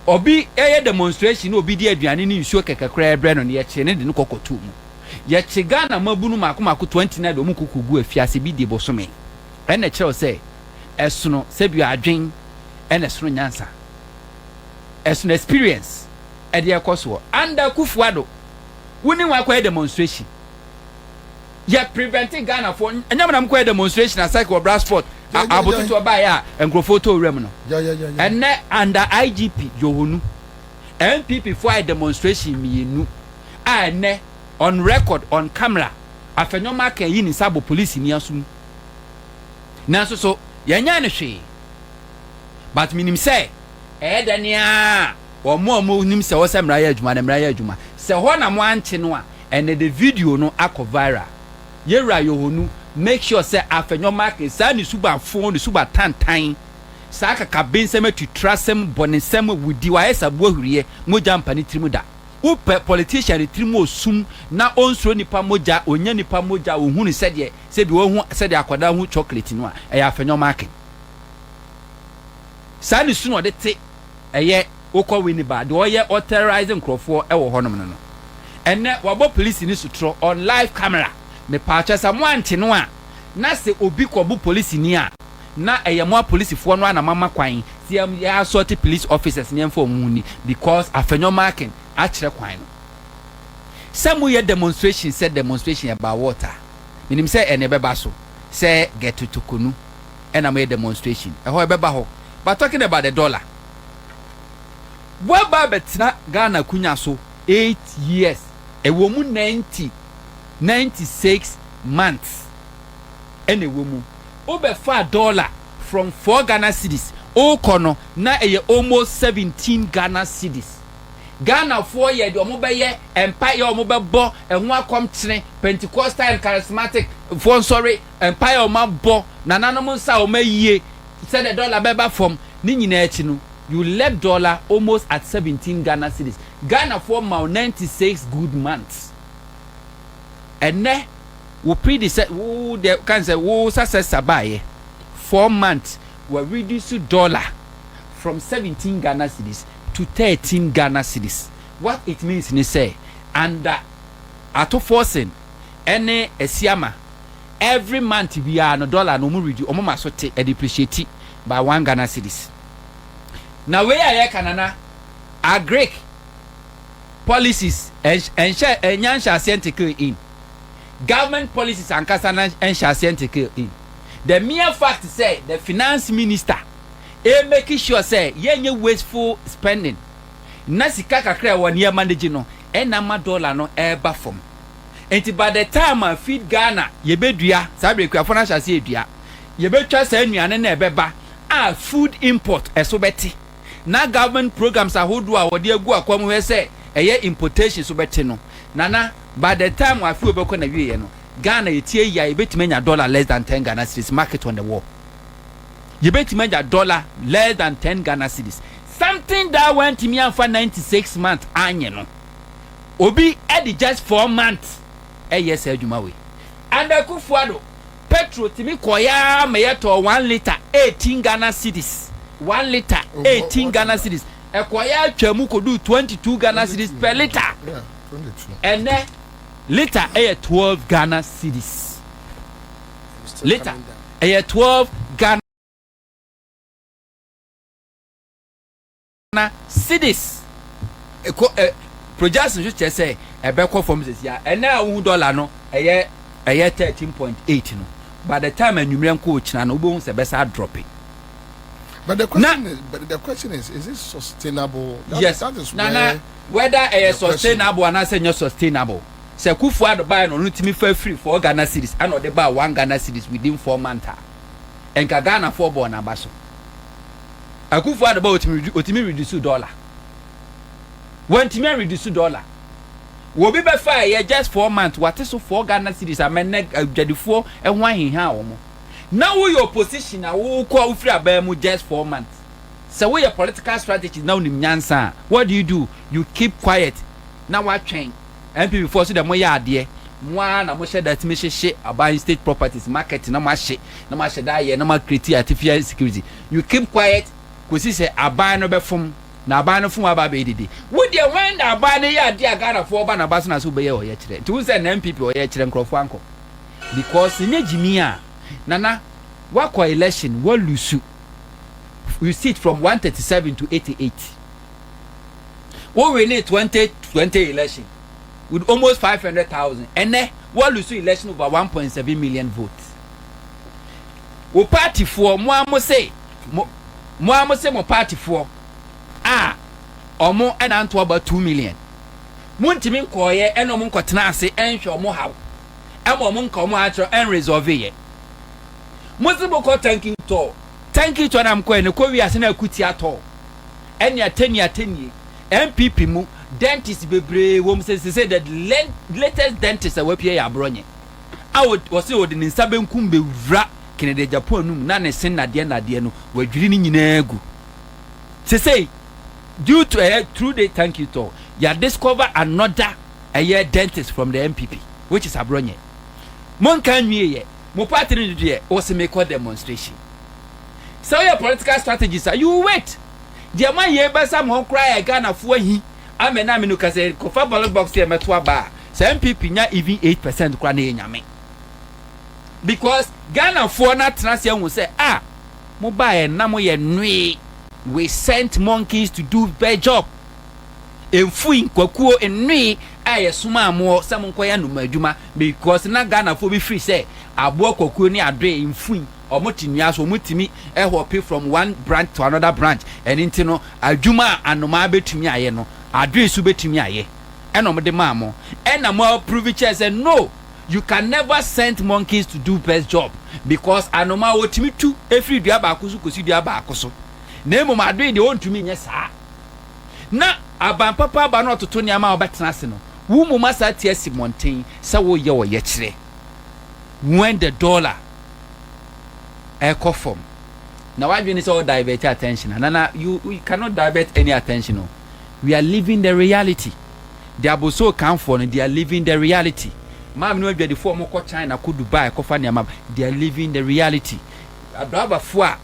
obi ɛyɛ demonstration na obi di aduane ne nsuo kɛkɛ koraa brɛ no no, yɛkyerɛ ne de no kɔkɔto mu. Yɛkye Ghana mmabunu mako mako 29 de wɔn kɔ kɔgu afiase bi di bosome. Ɛna ɛkyerɛ wo sɛ ɛsono sɛbi adwen ɛna ɛsono nyansa. Ɛsono experience ɛde ɛkɔ soɔ. Under Akufo Addo, wo ne wɔn akɔyɛ demonstration. Yɛ prevent Ghana foɔ, ɛnyɛ mo na mo kɔyɛ demonstration asake wɔ Brasport, abototoɔ baeɛ a nkurɔfoɔ tɔ wuram no. Ɛnɛ under IGP Yohonu, NPP foɔ ayɛ demonstration mmienu a ɛnɛ on record, on camera, Afenyo Markin ayi ne nsa abɔ polisini aso mu. Nanso so yɛnyɛɛ no hwee. But menim sɛ ɛyɛ dɛn ara a wɔn a wɔnim sɛ ɛwɔ sɛ mmara yɛ adwuma no, mmara yɛ adwuma. Sɛ hɔ na moankye no a, ɛnɛ de video no akɔ viral. Yɛwura Yohonu, make sure sɛ Afenyo Markin, saa ne suba fo, ne suba tantan, saa kakabensɛm, atuturasɛm, bɔnesɛm, awudi, wayɛ sɛ aboa huriɛ, mogya mpa ne tirim da. Wopɛ politician ne tirim osum na onsuro nipa mogya, onya nipa mogya, ohu no sɛdeɛ sɛbi ohu sɛdeɛ akwadaa hu chocolate no a, ɛyɛ Afenyo Markin. Saa ne su na ɔde te ɛyɛ wokɔ Winneba, deɛ ɔyɛ ɔterrorise nkurɔfoɔ ɛwɔ hɔnom no no. Ɛnɛ wabɔ polisi ne sotorɔ on live camera. Mepaakyɛ sɛ mo ante no a, na sɛ obi kɔbo polisi ni a, na ɛyɛ mo apolisifoɔ no a na mama kwan sɛ yɛ assault police officers ne yɛmfa wɔn ho ni because Afenyo Markin akyerɛ kwan no. Sɛ moyɛ demonstration sɛ demonstration about what a, menim sɛ ɛne ɛbɛba so sɛ Gertrude Torkornoo ɛna moyɛ demonstration ɛhɔ ɛbɛba hɔ. But talking about the dollar, woaba abɛtena Ghana kunya so 8 years, ɛwɔ mu 96 months ɛna ɛwɔ mu. Wobɛfa dollar from 4 Ghana cedis wokɔ no na ɛyɛ almost 17 Ghana cedis. Ghanafoɔ yɛ deɛ ɔmo bɛyɛ, mpaeɛ a ɔmo bɛbɔ ɛho akɔmkyene, Pentecostal and Charismatic foɔ nsɔre, mpaeɛ a ɔmo abɔ, nananom nsa a ɔmo ayie sɛdeɛ dollar bɛba fam ne nyinaa akyi no, you left dollar almost at 17 Ghana cedis. Ghanafoɔ ma wo 96 good months. Ɛnɛ wo predecessor, wo deɛ kan sɛ wo successor baayɛ 4 months, wɔ reduce dollar from 17 Ghana cedis to 13 Ghana cedis. What it means ni sɛ under Ato Forson ɛne Asiama, every month biara no dollar no ɔmo reduce, ɔmo ma so te, ɛdepreciate by 1 Ghana cedis. Na wei a yɛka, Nana, agric policies ɛnhyɛ ɛnya nhyɛ aseɛ ntickle in government policies ankasa na ɛnhyɛ aseɛ ntickle in. The mere fact sɛ the finance minister e make sure sɛ yɛnyɛ wasteful spending na sika kakra a ɛwɔ nneɛma no gye no ɛna ma dollar no ɛreba fam. Nti by the time a Feed Ghana yɛbɛdua saa bere, kuafo no ahyɛ aseɛ edua, yɛbɛtwa saa nnuane na ɛbɛba a food import ɛso bɛte, na government programs ahodoɔ a wɔde agu akwan mu hwɛ sɛ ɛyɛ importation so bɛte no, Nana, by the time afi wɔbɛkɔ na wieɛ no, Ghana yɛtie yi a, yɛbɛtumi anya dollar less than 10 Ghana cedis. Market on the wall, yɛbɛtumi anya dollar less than 10 Ghana cedis, something that wantumi amfa 96 months anyɛ no, obi ɛde just 4 months ɛyɛ saa adwuma wei. And Akufo Addo, petrol tumi kɔyaa ma yɛtɔ 1 litre 18 Ghana cedis, 1 litre 18 Ghana cedis, ɛkɔyaa atwa mu kodu 22 Ghana cedis per litre. Yeah, 22. Ɛnɛ litre ɛyɛ 12 Ghana cedis. Still litre coming down. Ɛyɛ 12 Ghana cedis. Ɛkɔ ɛ projection nso kyerɛ sɛ ɛbɛkɔ fam sisi a ɛnɛ a wohu dollar no ɛyɛ 13.8 no, by the time anwummerɛ nkɔ okyina no, wobɛhu sɛ ɛbɛsa drop. But the question is, is it sustainable? Yes. That is Nana, where whether ɛyɛ the question- sustainable anaasɛ nyɛ sustainable, sɛ Akufo Addo baa no, ɔno tumi fa firi 4 Ghana cedis ɛna ɔde baa 1 Ghana cedis within 4 months a, nka Ghana foɔ bɔɔ n'aba so. Akufo Addo ba, otumi reduce dollar, wɔntumi reduce dollar. Wobi bɛfa ɛyɛ just 4 months, wate so 4 Ghana cedis amɛnɛ adwadifoɔ ɛho aheha wɔn. Na woyɛ opposition a wokɔ wofiri aban mu just 4 months, sɛ woyɛ political strategist na wonim nyansa a, what do you do? You keep quiet na watwɛn. NPP foɔ so dɛ moyɛ adeɛ mo ara na mohyɛ da tumi hyehyɛ aban state properties market na moahye na moahyɛ da ayɛ na moacreate artificial security. You keep quiet kòsi sɛ aban no bɛfom. Na aban no fon aba abɛyɛ dede. Wo deɛ when na aban no yɛ adeɛ a Ghanafoɔ ba naba so na sɛ wobɛyɛ ɔyɛkyerɛ. Nti wohu sɛ na NPP ɔyɛkyerɛ nkurɔfoɔ ankɔ. Because nyɛ gyimii a Nana woakɔ election woalusu you seat from 137 to 88. Wo winne 2020 election with almost 500,000. Ɛnɛ woalusu election over 1.7 million votes. Wo party foɔ mo ara mo se mo mo ara mo se mo party foɔ a ɔmo ɛna nto aba 2 million. Montumi nkɔɔyɛ ɛna ɔmo nkɔtena ase ɛnhwɛ ɔmo haw ɛma ɔmo nka ɔmo akyerɛ ɛnresolve yɛ. Mo se mo kɔ thank you tour, thank you tour na mo kɔɛ no kɔ wiase na akuti atɔ ɛne atɛnie atɛnie. NPP mu dentist bebree wɔm sɛ sɛ the latest dentist a wapue yɛ Aborɔnyɛ a wɔse wɔde ne nsa benkum bɛwura Kennedy Agyapong anum na ne se nnadeɛ nnadeɛ no wadwiri ne nyinaa gu. Sesei due to ɛyɛ through the thank you tour yɛ discover another ɛyɛ dentist from the NPP, which is Aborɔnyɛ. Monka nwie yɛ mo party no deɛ wɔse mekɔ demonstration. Sɛ woyɛ political strategist a, you wait. Deɛ ma yɛ bɛsa mo ho koraa yɛ Ghanafoɔ ahi amɛ na menu kasɛ kɔfa ballot box yɛ mɛto aba a sɛ NPP nya even 8% koraa na yɛ nyame, because Ghanafoɔ no atena ase ahu sɛ a mo baeɛ na mo yɛ noe. We sent monkeys to do their job. Mfui nkwakuo nnoe a yɛsomaa moɔ sɛ monkɔyɛ anoma adwuma, because na Ghanafoɔ bi firi sɛ aboa kwakuo ne adoe mfui ɔmo te nnua so, ɔmo tumi ɛhop from one branch to another branch. Ɛno nti no adwuma a anomaa bɛtumi ayɛ no, adoe so bɛtumi ayɛ, ɛna ɔmo de maa mo, ɛna mo approve kyerɛ sɛ no, you can never send monkeys to do best job, because anomaa wɔtumi tu efiri dua baako so kɔsi dua baako so, na mmom adoe deɛ wɔntumi nyɛ saa. Na aban papa aba na ɔtoto nneɛma a wɔbɛtena ase no, wo mmom asa ate asi mmɔnten sɛ woyɛ ɔyɛkyerɛ when the dollar ɛkɔ fam na wadwene sɛ ɔ divert attention. Nana, you cannot divert any attention o. We are living the reality. The aboso kanfoɔ no, they are living the reality. Maame no, adwadifoɔ a wɔkɔ China, kɔ Dubai kɔfa nneɛma, they are living the reality. Adrabafoɔ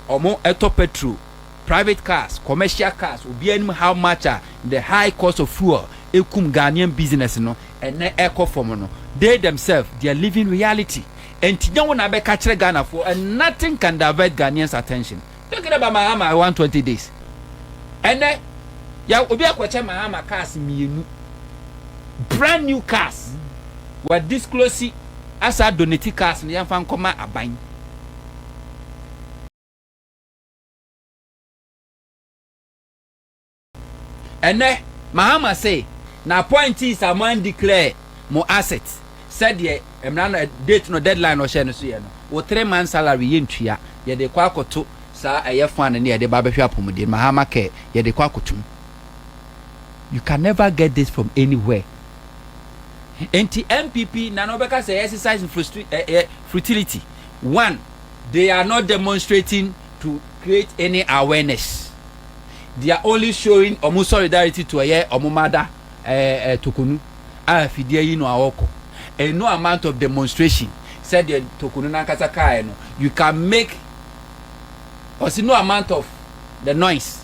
a wɔn ɛtɔ petrol, private cars, commercial cars, obiara anim how much a the high cost of fuel ekum Ghanaian business no ɛnɛ ɛkɔ fam no, they themselves, they are living reality. Nti nyɛ wɔn na abɛka kyerɛ Ghanafoɔ, and nothing can divert Ghanaians' attention. Talking about Mahama 120 days, ɛnɛ ya obi akɔkyɛ Mahama cars mmienu, brand new cars. Wa disclose asa donate cars no yɛmfa nkɔma aban. Ɛnɛ Mahama say na appointees a man declare mo asset sɛdeɛ mmara no date no deadline no ɔhyɛ no so yɛ no, wo 3 month salary yɛ ntua, yɛde kɔ akɔto saa ɛyɛ fan ne yɛde ba abɛhwɛ apɔmuden Mahama Care, yɛde kɔ akɔtum. You can never get this from anywhere. Nti NPP na na ɔbɛka sɛ exercise futility. One, they are not demonstrating to create any awareness. They are only showing ɔmo solidarity to ɛyɛ ɔmo mother ɛɛ ɛɛ Torkornoo a afidie yi no a ɔkɔ. And no amount of demonstration, sɛdeɛ Torkornoo nankasa kaa no, you can make ɔsi no amount of the noise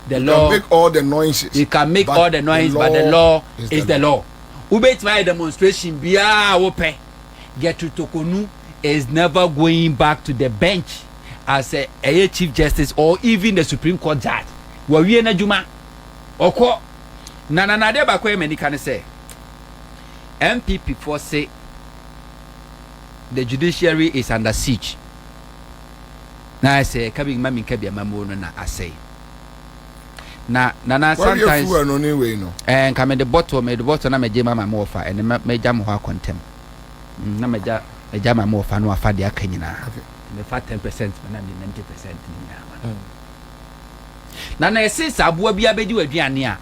the You law can make all the noises. You can make but all the noise, but the law is the law. Wobɛtumi ayɛ demonstration biara a wopɛ, Gertrude Torkornoo is never going back to the bench as a ɛyɛ chief justice or even the Supreme Court judge. Wɔwie n'adwuma, ɔkɔ. Na nanadeɛ baako yɛ m'anika ne sɛ NPP foɔ say the judiciary is under siege na sɛ ɛka bi ma mi nka bi amamuo no na asɛe na nana Wɔwie sometimes fuel no ne wei no. Nka mede bottle na megye ma ma wɔfa ɛne mɛgya mo hɔ akɔntɛm. Na mɛgya ma wɔfa no wafa deɛ aka nyinaa. Mefa 10% na mede 90% ne nyinaa ma no. Na ɛse sɛ aboa bi abɛdi w'aduane a,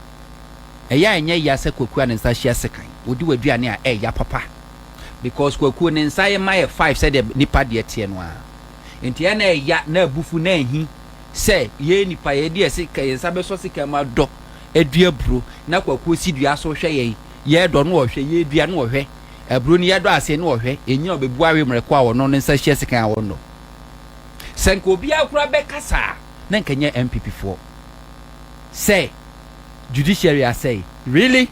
ɛyɛ a ɛnyɛ ya sɛ kwakuo a ne nsa hyia sekan wɔdi w'aduane a ɛyɛ papa, because kwakuo ne nsa yɛ ma yɛ five sɛdeɛ nipa deɛ teɛ no a, nti ɛna ɛya na abufu na ɛhi sɛ yɛn nipa yɛde ɛse ka yɛn nsa bɛsɔ sekan mu adɔ adua buro na kwakuo si dua so hwɛ yɛn yɛdɔ no, wɔhwɛ yɛdua no, wɔhwɛ aburo no yɛdɔ aseɛ no, wɔhwɛ ɛnyina ɔbɛbu awe mmerɛko a wɔno ne nsa hyia sekan a wɔnnɔ. Sɛ nka obiara koraa bɛkasa a, na nka nyɛ NPP foɔ. Sɛ judiciary asɛe really?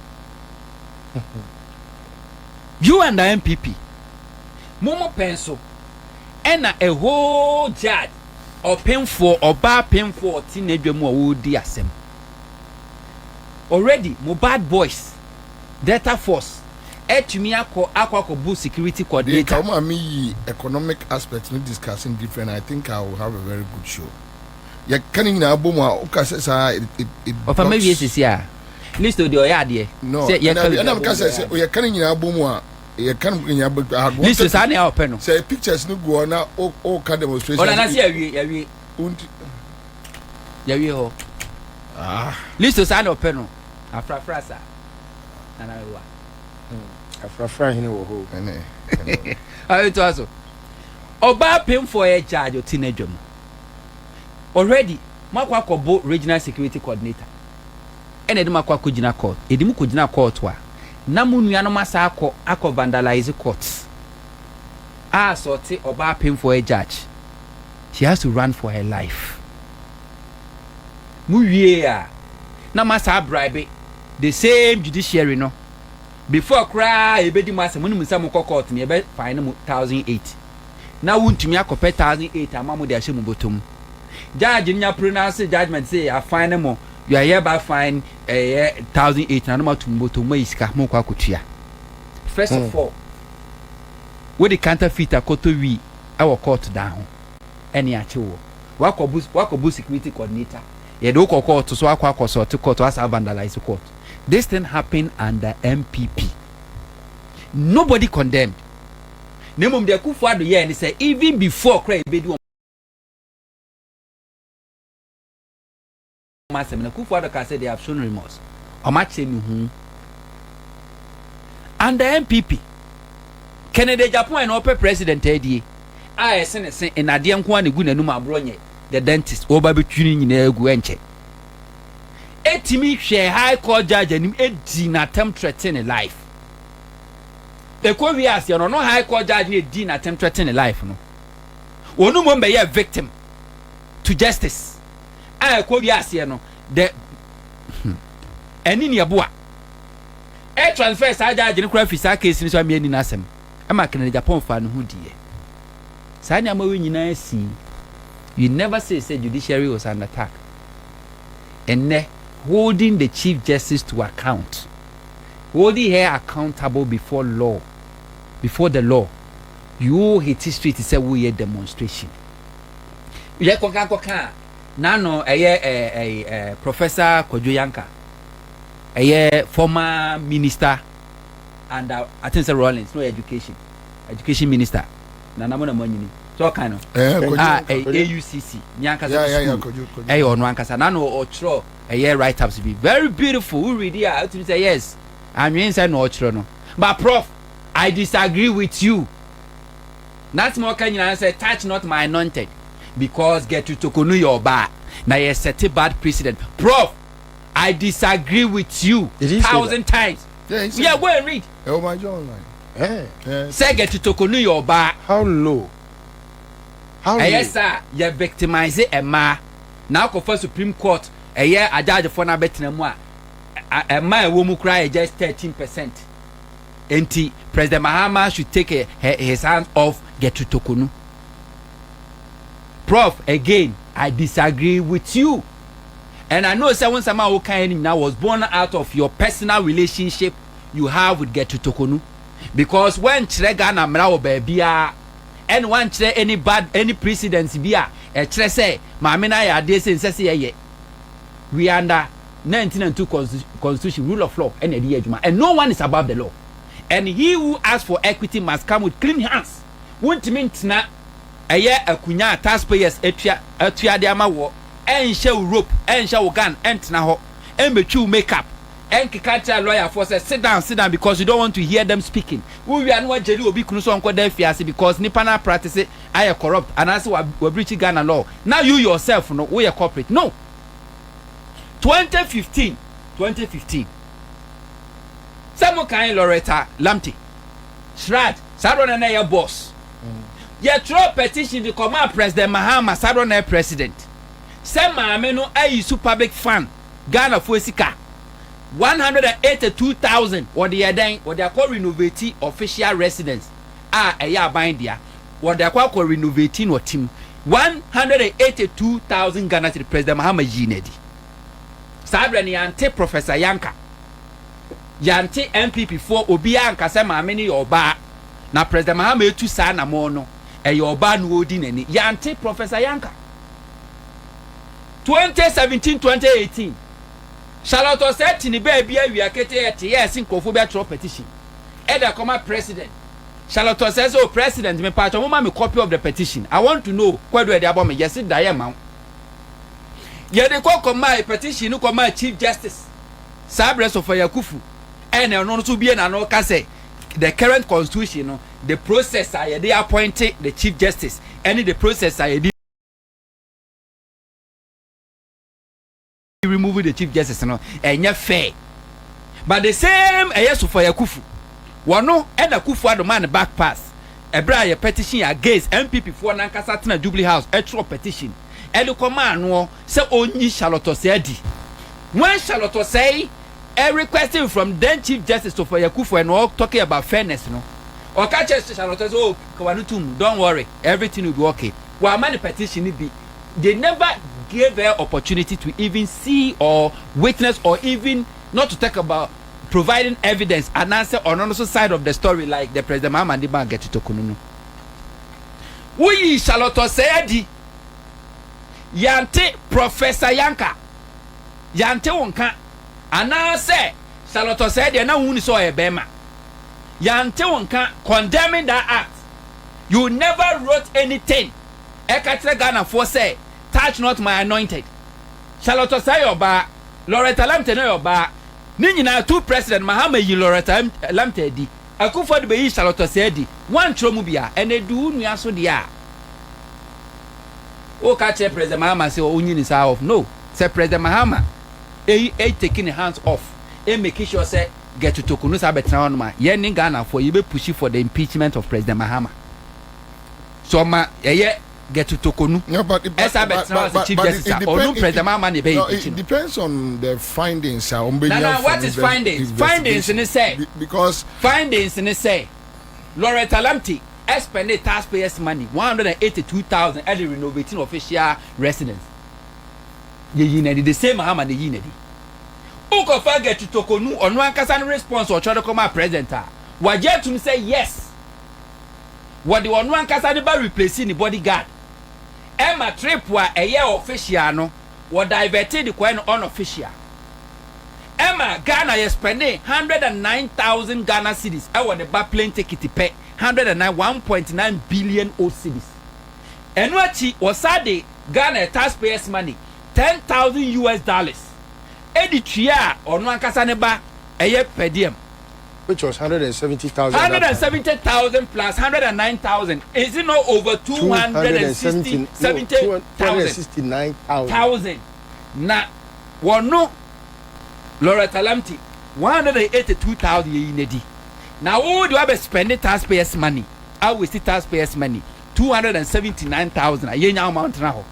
You and the NPP mo mo pɛn so ɛna a whole judge ɔpemfoɔ ɔbaa pemfoɔ ɔte n'adwa mu a ɔredi asɛm already mo bad boys delta force ɛtumi akɔ akɔ akɔbu security They coordinator. come and me yi economic aspect no discussing different. I think I will have a very good show. Yɛ ka ne nyinaa bɔ mu a woka sɛ saa it Ɔfa ma wie sisi a listo deɛ ɔyɛ adeɛ. No, sɛ yɛka ɛna ɛna meka sɛ sɛ yɛ ka ne nyinaa bɔ mu a yɛ ka ne nyinaa bɔ I had listo wanted saa nea ɔpɛ no. Sɛ pictures no gu hɔ na o o ka demonstration. Ɔnana sɛ yɛwie yɛwie Wonti yɛwie hɔ. Ah. Listo saa na ɔpɛ no afrafra saa nana wa. Afrafra hene wɔ hɔ. Ɛnɛ. Ayi to aso ɔbaa pemfoɔ yɛ judge ɔte n'adwa mu already mo akɔ akɔbo regional security coordinator ɛna ɛde mo akɔ akɔgyina court, ɛde mo kɔgyina court a na mo nuanom asa akɔ akɔ vandalize court a sɛ ɔte ɔbaa pemfoɔ yɛ judge, she has to run for her life. Mo wie a na mo asa bribe the same judiciary no before koraa yɛbɛdi mo asɛm. Mo nim sɛ mokɔ court no yɛbɛ fine mo 1,008 na wontumi akɔpɛ 1,008 ama mo de ahyɛ mo bɔtɔ mu. Judge no nya pronounce judgement sɛ yɛafine mo, you are hereby fine ɛyɛ 1,008 na no mo ato mo bɔtɔ mu ayi sika mo kɔ akɔtua. First of all, wode counterfeit akɔtɔ wi ɛwɔ court dan ho ɛne akye wɔ wakɔbu wakɔbu security coordinator, yɛde wokɔ court so akɔ akɔsɔɔte court wasa vandalize court. This thing happen under NPP, nobody condemned. Na mmom deɛ Akufo Addo yɛɛ ne sɛ even before kora yɛbɛdi wɔn asɛm na Akufo Addo ka sɛ they have shown remorse, ɔmo akyerɛ ne hu. Under NPP, Kennedy Agyapong na ɔpɛ president adie a ɛse ne se nnadeɛ nko a na egu n'anum aborɔ nyɛ the dentist wɔba bɛtwi ne nyinaa egu ɛnkyɛ etimi hwɛ high court judge anim edi n'atɛm, threaten ne life. Ekɔ wi aseɛ no, ɔno high court judge ne edi n'atɛm, threaten ne life no, wɔn mu bɛyɛ victim to justice a ɛkɔ wi aseɛ no the ɛni ni ɛboa ɛ transfer saa judge no kora fi saa case ni so amia ni n'asɛm ɛma Kennedy Agyapong fa ne ho diɛ. Saa nneɛma wo nyinaa si, you never say judiciary was under attack. Ɛnɛ holding the Chief Justice to account, holding her accountable before law, before the law, you hit street sɛ woyɛ demonstration. Yɛ kɔka kɔka a n'ano ɛyɛ ɛɛ ɛɛ ɛɛ Professor Kwadwo Yanka, ɛyɛ former minister and I think say Rawlings no education minister nana mo na mo anyini so ɔkan no a ɛyɛ AUCC ní ankasa school. Ɛyɛ ɔno ankasa n'ano ɔtwerɛ ɛyɛ write ups bi very beautiful. Wo read a otumi sɛ yes, anwene sɛ na ɔtwerɛ no. But Prof, I disagree with you. N'asɛm a ɔka nyinaa sɛ touch not my anointed because Gertrude Torkornoo yɛ ɔbaa na yɛ set bad precedent. Prof, I disagree with you Did he say thousand times. Yeah, he said Yeah, go and read. Oh my God, online. Eh, Sɛ Gertrude Torkornoo yɛ ɔbaa how low? How ɛyɛ low? saa yɛ victimize mmaa na akɔfa Supreme Court ɛyɛ agyaagyefoɔ no abɛtena mu a mmaa ɛwɔ mu koraa yɛ just 13%. Nti President Mahama should take his hands off Gertrude Torkornoo. Prof, again, I disagree with you and I know sɛ wɔn nsɛm a wɔka yɛn nyinaa was born out of your personal relationship you have with Gertrude Torkornoo because wɔnkyerɛ Ghana mmara wɔ baabiara ɛna wɔnkyerɛ any bad any precedence bi a ɛkyerɛ sɛ maame no ayɛ adeɛ sɛ nsɛ sɛ yɛyɛ. We are under 1992 constitution, rule of law ɛna ɛde yɛ adwuma and no one is above the law and he who asks for equity must come with clean hands. Wontumi ntena ɛyɛ akunya a taxpayers atua atua de ama wɔ, ɛnhyɛ wo rope, ɛnhyɛ wo gun, ɛntena hɔ ɛmbɛtwi wo makeup, ɛnkeka kyerɛ lawyer foɔ sɛ sit down, sit down because you don't want to hear them speaking. Wowia no wagyeli obi kunu so ɔnkɔ da afiase because nipa na practice ayɛ corrupt anaasɛ wabreach Ghana law. Now you yourself no woyɛ corporate no. 2015, 2015 sɛ mo kan Loretta Lamptey CHRAJ saa dɔ na na ɛyɛ boss, yɛtwerɛ petition de kɔmaa President Mahama saa dɔ na ɛyɛ president sɛ maame no ayi so public fund. Ghanafoɔ sika 182,000 wɔde yɛ dɛn? Wɔde akɔ renovate official residence a ɛyɛ aban dea. Wɔde akɔ akɔ renovate na ɔte mu. 182,000 Ghana cedi President Mahama yii no adi. Saa berɛ no yɛante Professor Yanka, yɛante NPP foɔ obiara anka sɛ maame no yɛ ɔbaa na President Mahama etu saa anamɔn no ɛyɛ ɔbaa na ɔredi n'ani. Yɛante Professor Yanka. 2017 2018 Charlotte Osei te ne baabi awia ketee ɛte yɛɛ se nkurɔfoɔ bi atwerɛ petition ɛde akɔma President. Charlotte Osei sɛ o President mepaakyɛw momma me copy of the petition I want to know kwadu a yɛde abɔ me yɛse da yɛmma wo. Yɛde kɔ kɔmaa petition no kɔmaa Chief Justice saa berɛ Sophia Akuffo ɛna ɔno nso bie n'ano ka sɛ the current constitution no the process a yɛde appoint the Chief Justice ɛne the process a yɛde remove the Chief Justice no ɛnyɛ fair but the same ɛyɛ Sophia Kufu wɔno ɛna Kufu Addo maa no back pass ɛberɛ a yɛ petition against NPP foɔ nankasa tena Jubilee House ɛtwerɛ petition ɛde kɔ maa noɔ sɛ ɔnyi Charlotte Osei adi when Charlotte Osei ɛ requesting from then Chief Justice Sophia Kufu and all talking about fairness no ɔka kyerɛ Charlotte Osei oh kawa no tum don't worry everything will be okay wama ne petition no bi. They never gave her opportunity to even see or witness or even not to talk about providing evidence anaasɛ ɔno no so side of the story like the President Mahama de maa Gertrude Torkornoo no. Woyii Charlotte Osei adi. Yɛante Professor Yanka. Yɛante wo nka. Anaasɛ Charlotte Osei deɛ na wohu no sɛ ɔyɛ bɛrima. Yɛante wo nka condemning that act. You never wrote anything. Ɛka kyerɛ Ghanafoɔ sɛ touch not my anointed. Charlotte Osei yɛ ɔbaa, Loretta Lamptey no yɛ ɔbaa. Ne nyinaa two president Mahama yi Loretta Lamptey adi, Akufo Addo bɛyii Charlotte Osei adi. Woantwerɛ mu biara. Ɛna ɛdu wo nua so deɛ a, woka kyerɛ President Mahama sɛ ɔnyi ne nsa off. No, sɛ President Mahama ɛyi ɛtake ne hands off, ɛmake sure sɛ Gertrude Torkornoo saa bɛtena hɔnom a, yɛn ne Ghanafoɔ yɛbɛ pushi for the impeachment of President Mahama. So ɔma ɛyɛ Gertrude Torkornoo ɛsan bɛtena hɔ as a Chief Justice a, ɔno President Mahama na ɛbɛyɛ impeach no. It depends on the findings a wɔn bɛ nya Nana, what is findings? Findings ne sɛ, because findings ne sɛ, Loretta Lamptey ɛspɛnde taxpayers money 182,000 ɛde renovating official residence. Yɛyi n'adi, the same Mahama na ɛyi n'adi. Wokɔfa Gertrude Torkornoo, ɔno ankasa no response ɔtwerɛ de kɔmaa President a, wagye atum sɛ yes, wɔde ɔno ankasa ne ba replace ne body guard ɛma trip a ɛyɛ official no wɔ diverte de kɔɛ no unofficial ɛma Ghana yɛ spende 109,000 Ghana cedis ɛwɔ ne ba plane ticket pɛ 109 1.9 billion old cedis ɛno akyi wɔsa de Ghana taxpayers money 10,000 US dollars ɛde tua a ɔno ankasa ne ba ɛyɛ per diem. Which was 170,000. 170,000 plus 109,000. Is it not over 260, 70,000? 269,000. Thousand. Na wɔno Loretta Lamptey 182,000 yɛyi n'adi. Na wo de wabɛ spend taxpayers money. A waste taxpayers money 279,000 a yɛnya wo ntena hɔ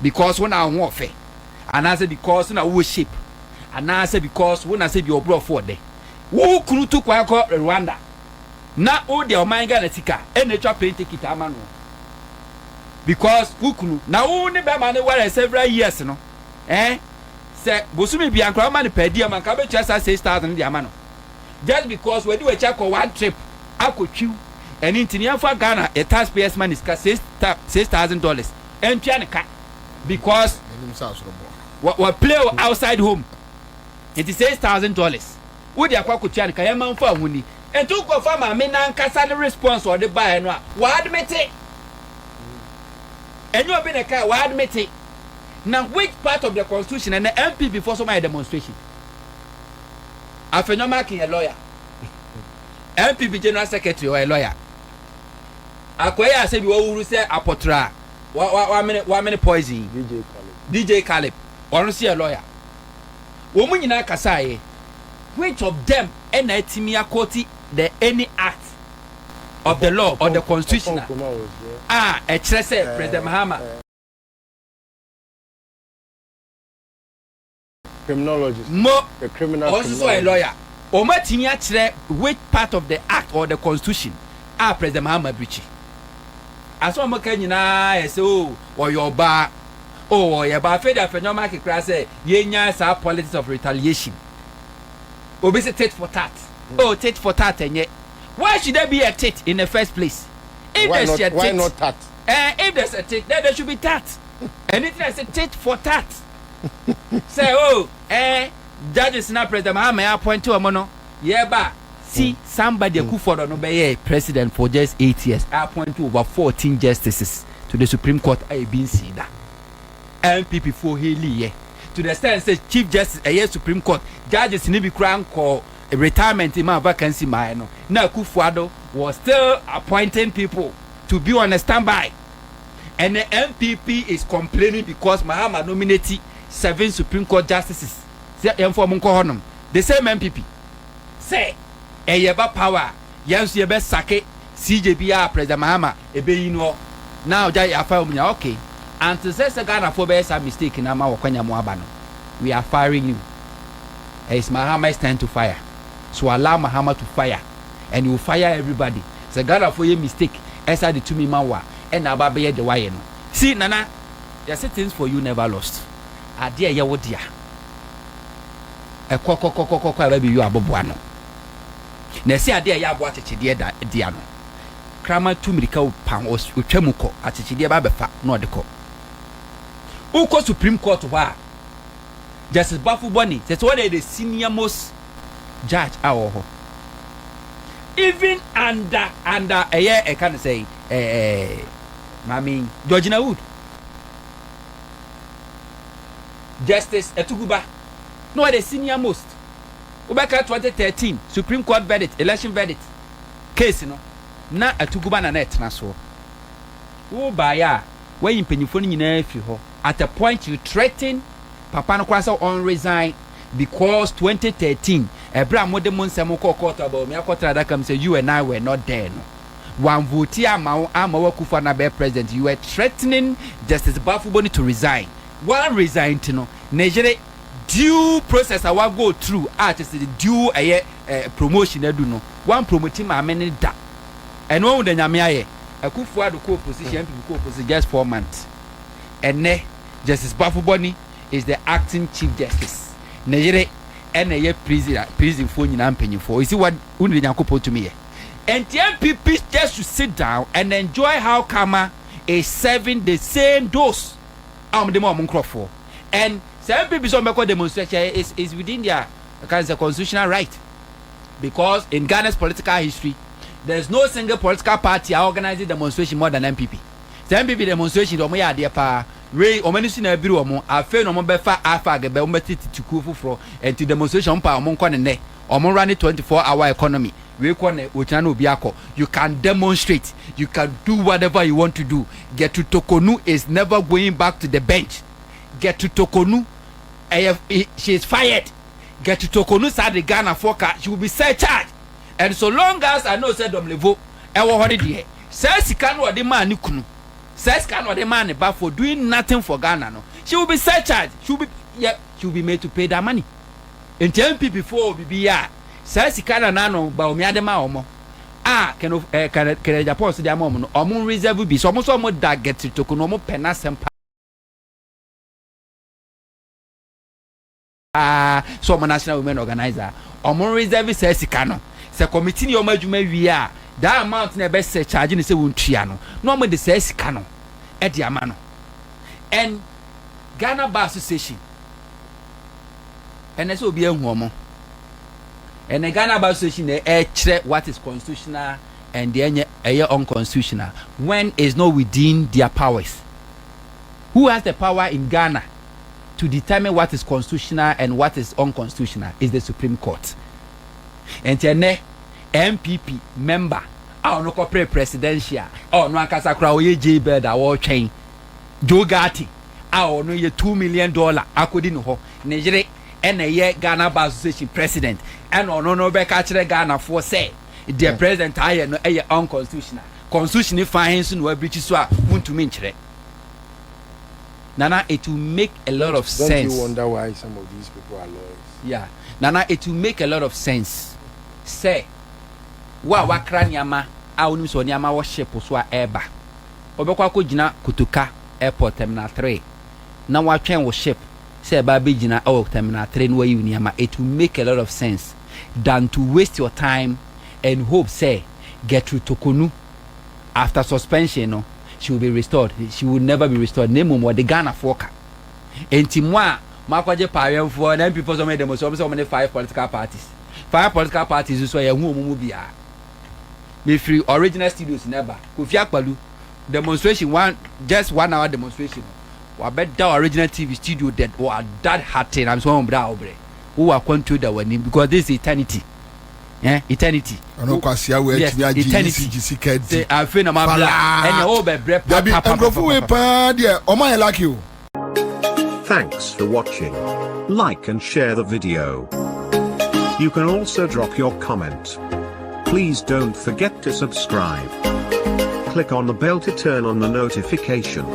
because wo na wo ho ɔfɛ anaasɛ because na wo shape anaasɛ because wo na sɛ bi ɔborɔfo ɔdɛ wo kunu tu kwan kɔ Rwanda na wo deɛ ɔman Ghana sika ɛna atwa plane ticket ama no because wo kunu na wo ne bɛrima ne ware several years no sɛ bosome bia nkora woma no per diem anka wobɛtua saa 6,000 de ama no just because wadi w'akyi akɔ one trip akɔ twiw ɛne nti ne yɛmfa Ghana yɛ taxpayers money sika $6,000 ɛntua ne ka because wɔ play outside home nti $6,000 wode akɔ akɔtua ne ka yɛma mfa ho ni nti wokɔfa maame nankasa ne response ɔde baeɛ no a wɔadmit ɛnyɛ obi na ka wɔadmit. Na which part of the constitution ɛnɛ NPP foɔ so ma yɛ demonstration? Afenyo Markin yɛ lawyer, NPP general secretary ɔyɛ lawyer. Akɔyɛ asɛ bi wɔwuru sɛ apɔtɔrɔ a wamene wamene poison. DJ Caleb. DJ Caleb ɔno nso yɛ lawyer. Wɔn mu nyinaa kasaeɛ. Which of them ɛna ɛtumi akɔti the any act of the law or the constitution a ɛkyerɛ sɛ President Mahama Criminologist. Mo The criminal ɔno nso so ɔyɛ criminologist. lawyer. Wɔn atumi akyerɛ which part of the act or the constitution a President Mahama breachi. Asɛm a wɔka nyinaa yɛ sɛ oh ɔyɛ ɔbaa, oh ɔyɛ baa. Afei de afei nneɛma akekra sɛ yɛnya saa politics of retaliation. Obi sɛ tit for tat. Oh, tit for tat ɛnyɛ. Why should there be a tit in the first place? If Why there's not, a why tit, not tat? If there's a tit, then there should be tat. Anything I say tit for tat. Say oh, judges na President Mahama appoint wɔn no, yɛba see somebody Akufo-Addo no bɛyɛ president for just 8 years, appoint over 14 justices to the Supreme Court a ebi nsi da. NPP fo haili yɛ to the extent say Chief Justice ɛyɛ Supreme Court judges ni bi kura nkɔ retirement ma vacancy maa no na Akufo-Addo was still appointing people to be on a standby, and the NPP is complaining because Mahama nominated seven Supreme Court justices sɛ yɛn fɔ ɔmo nkɔ hɔnom. The same NPP sɛ ɛyɛ ba power, yɛn nso yɛbɛ sack CJ bi a President Mahama ebeyi no na ɔgya yɛ afa wɔn nyinaa. Okay, until sɛ Ghana fo bɛyɛ saa mistake na ama wɔkɔnya mo aba no, we are firing you. It's Mahama's time to fire, so allow Mahama to fire and he will fire everybody. Sɛ Ghana fo yɛ mistake ɛsa de tumi ma wa ɛna aba bɛyɛ de wayɛ no. See, Nana, yɛsɛ things for you never lost. Adeɛ ɛyɛ wo dea ɛkɔ kɔkɔkɔkɔ a bɛbi yɔ aboboa no na ɛsɛ adeɛ ɛyɛ aboa akyekyedeɛ da dea no, kraman tu mirika wo pan otwa mu kɔ, akyekyedeɛ ba abɛfa na ɔde kɔ. Wokɔ Supreme Court hɔ a, Justice Baffoe-Bonnie sɛ wɔde yɛ the senior most judge a ɔwɔ hɔ, even under ɛyɛ ɛka no sɛ maame Georgina Wood, Justice Atuguba na ɔyɛ the senior most. Wobɛka 2013 Supreme Court verdict, election verdict case no, na Atuguba na ɛtena soɔ. Wo baeɛ a wayi mpanyinfoɔ no nyinaa firi hɔ. At a point you threaten papa no koraa sɛ ɔn resign because 2013 ɛberɛ a mode mo nsɛm kɔɔ court about me akɔtena adaka mu sɛ you and I were not there no, one vote ama wo ama wo Akufo na bɛyɛ president. You were threatening Justice Baffoe-Bonnie to resign. One resign ti no, ne yere due process a wa go through a kyerɛ sɛ due ɛyɛ promotion adu no, one promote maame ne da. Ɛno ohun de Nyame ayɛ. Akufo Addo kɔ opposition, NPP kɔ opposition just 4 months, ɛnɛ Justice Baffoe-Bonnie is the acting Chief Justice. Ne yere ɛna ɛyɛ prison prisonfoɔ nyinaa mpanyinfoɔ. You see what wunni de Nyankopɔn tumi yɛ. Nti NPP just to sit down and enjoy how karma is serving the same dose a wɔn de ma wɔn nkurɔfoɔ. And sɛ NPP sɛ wɔn bɛkɔ demonstration is within their kind of constitutional right, because in Ghana's political history there is no single political party a organize demonstration more than NPP. Sɛ NPP demonstration de, wɔn yɛ adeɛ paa. Wei wɔn ani so na ebiri wɔn. Afei na wɔn bɛfa afag bɛ wɔn bɛ tete kuo foforɔ. Nti demonstration wɔn pa wɔn nkɔ ne nɛ wɔn run 24-hour economy. Wei kɔ ne ogyina na obi akɔ. You can demonstrate, you can do whatever you want to do. Gertrude Torkornoo is never going back to the bench. Gertrude Torkornoo ɛyɛ, she is fired. Gertrude Torkornoo saa de Ghana fo ka, she will be surcharged. And so long as I know say Domelevo ɛwɔ hɔ de deɛ, saa sika no ɔde maa ne kunu, saa sika no ɔde maa ne ba for doing nothing for Ghana no, she will be surcharged. She will be, yeah, she will be made to pay that money. Nti NPP fo bibi yɛ a, saa sika na nano Bawumia de ma wɔn a kɛnɛ ɛɛ kɛnɛ Agyapong so de ama wɔn no, wɔn reserve bi so wɔn nso wɔn da Gertrude Torkornoo, wɔn pɛ n'asɛm paa so wɔn national women organizer, wɔn reserve saa sika no sɛ committee ni wɔn adwuma wie a, that amount na ɛbɛ sɛ charge ne sɛ wɔn tua no na wɔn de saa sika no ɛde ama no. And Ghana Bar Association, ɛnɛ sɛ obi ehu wɔn, ɛnɛ Ghana Bar Association na ɛkyerɛ what is constitutional and deɛ ɛnyɛ ɛyɛ unconstitutional when is not within their powers. Who has the power in Ghana to determine what is constitutional and what is unconstitutional is the Supreme Court. Nti ɛnɛ NPP member a ɔno kɔpere presidential a ɔno ankasa koraa ɔyɛ jailbird a wɔretwɛn Joe Ghartey a ɔno yɛ $2 million akɔdi ne hɔ, ne yere ɛna ɛyɛ Ghana Bar Association president, ɛna ɔno no bɛka kyerɛ Ghanafoɔ sɛ deɛ president ayɛ no ɛyɛ unconstitutional. Constitution fa he nso na wabirikyi so a wontumi nkyerɛ. Nana, it will make a lot of Don't sense. you wonder why some of these people are lawyers? Yeah. Nana, it will make a lot of sense. Sɛ, wo a wakra nneɛma a wonim sɛ nneɛma wɔ ship so a ɛreba, wobɛkɔ akɔgyina Kotoka Airport Terminal 3 na watwɛn wo ship sɛ ɛba abɛgyina ɛwɔ Terminal 3 na wayi wo nneɛma. It will make a lot of sense than to waste your time and hope sɛ Gertrude Torkornoo, after suspension no, she will be restored. She will never be restored. Na mmom wɔde Ghanafoɔ ka. Enti mo a moakɔgye paawɛmfoɔ na NPP sɛ ɔmo yɛ demonstration, ɔmo sɛ ɔmo ne five political parties, five political parties nso yɛn ho ɔmo mu biara. Mefiri Original Studios na ɛba Kofi Akpaloo demonstration, one just one hour demonstration no, wabɛda Original TV studio dead, wada hate na nso wɔn brɛ a wɔbrɛ wowɔ akwantuo da w'anim, because this is eternity, eh, eternity. Ɔno kwasia wo atumi agye ECG sika di. Sɛ afei na ma bla ɛnna o bɛ brɛ. Dabi, nkurɔfo wei paa deɛ, ɔmo ayɛ lucky o. Thanks for watching. Like and share the video. You can also drop your comment. Please don't forget to subscribe. Click on the bell to turn on the notification.